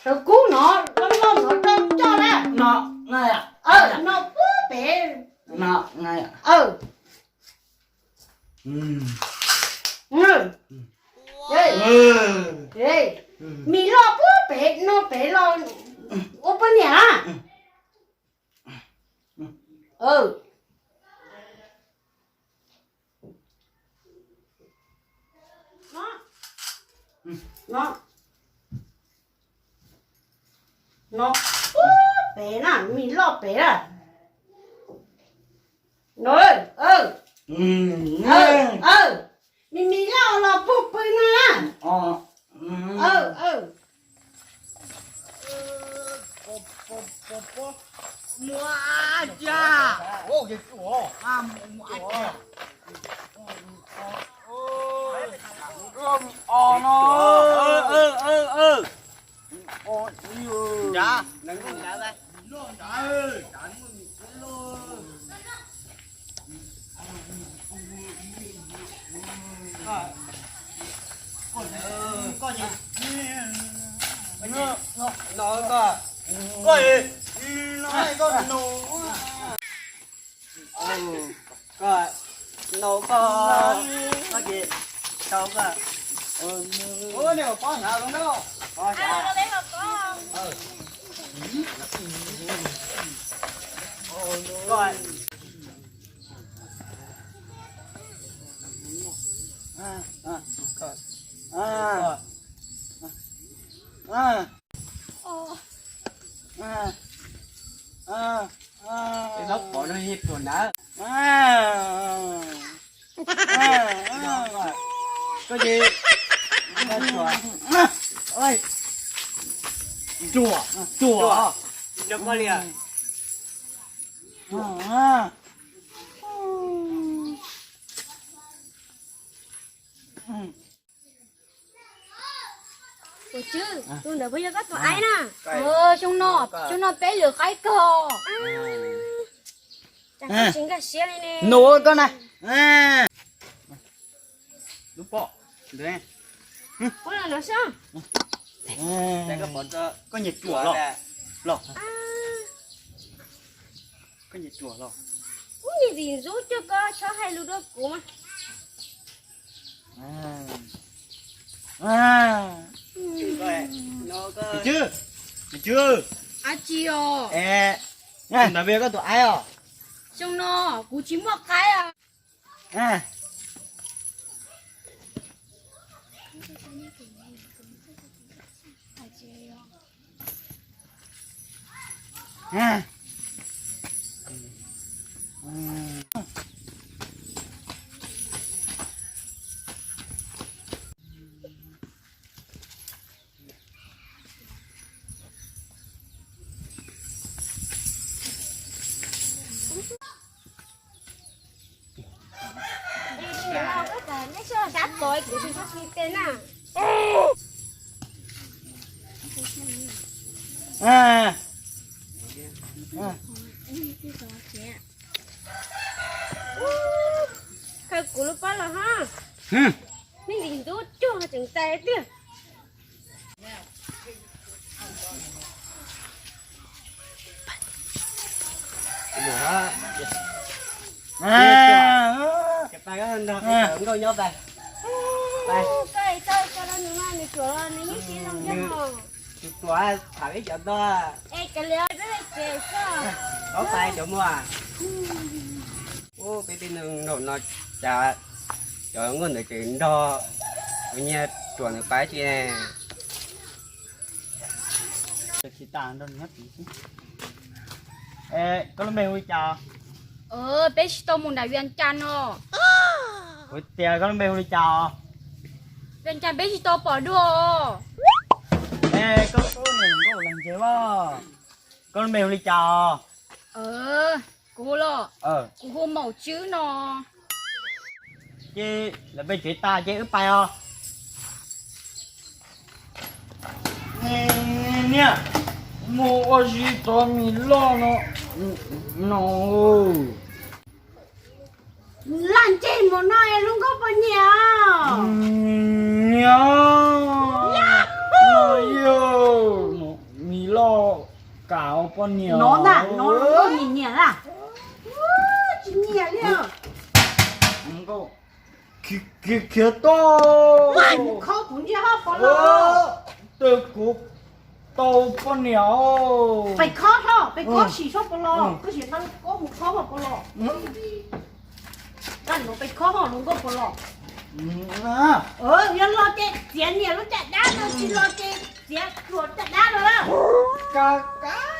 Cov kub no, loj loj no rau coj na. No, no, no puag pem. No, no. Mis loj puag pem no pem los ua poj niam na. No, pem na, mis loj pem na. No, mis mis loj los puag pw no na. Koj no koj, koj ces tau koj. Ua ne pob hnav zoo na. Pob hnav. Koj. Koj ces ruam, ruam. Tus ntawd puas yog koj tus aib na? Xyoo no, xyoo no peb lwm qaib kawg. Tsis nkag siab li ne. Nus koj na. Lub pob ntawd. Koj nyiam ruam los? Los. Koj nyiam ruam los? Kuv nyiam ntxim ntxub, coj koj txhob hais lus rau kuv mas. Tus tswv, tus tswv. Ab tsi os. Ntawd puas yog koj tus aib os? Xyoo no kuv tsis muaj qaib os. Khaws kuv lub pob los ho. Me ntxim ntxub cuag tseem tais tiag. Nkauj nyob pais. Koj tau cov los nws mas nws tuam los nws yeej siv zoo nkauj. Tus tuam tham peb cov ntog. Es kav liam peb tsev xwb. Ob pais cov muag. Ub, peb tej neeg nraum no cas cov nkauj ntawd tseem nrog kuv niag ruam ntawd pais tsi ne. Koj lub npe hu li cas? Peb tsis tau mus nram Vias Cas no. Kuv tias koj lub npe hu li cas? Vias Cas peb tsis tau pom dua. Es koj tus nkauj leeg ntses los? Koj lub npe hu li cas? Kuv los, kuv hu Maum Tswb no. Ces lawv peb tsev tas ces wb pais os. Niam, mus ua si tov mis loj no no. Lam ntseg mus no es lub nkauj poj niam. Niam, no yog no. Poj niam, no na, no nyiam nyiam na. Tsis nyiam li. Khiav tau. Khob kuv ntsej hlo Pov Los. Tes kuv tau poj niam. Pes khob hlo, pes khob sim soj Pov Los, koj sim nqa khob mus khob hlo Pov Los. Nqa no pes khob hlo hluas nkauj Pov Los. Yog los ces txiav niam lub caj dab no, tsis los ces txiav hluas caj dab no lawm. Ka ka.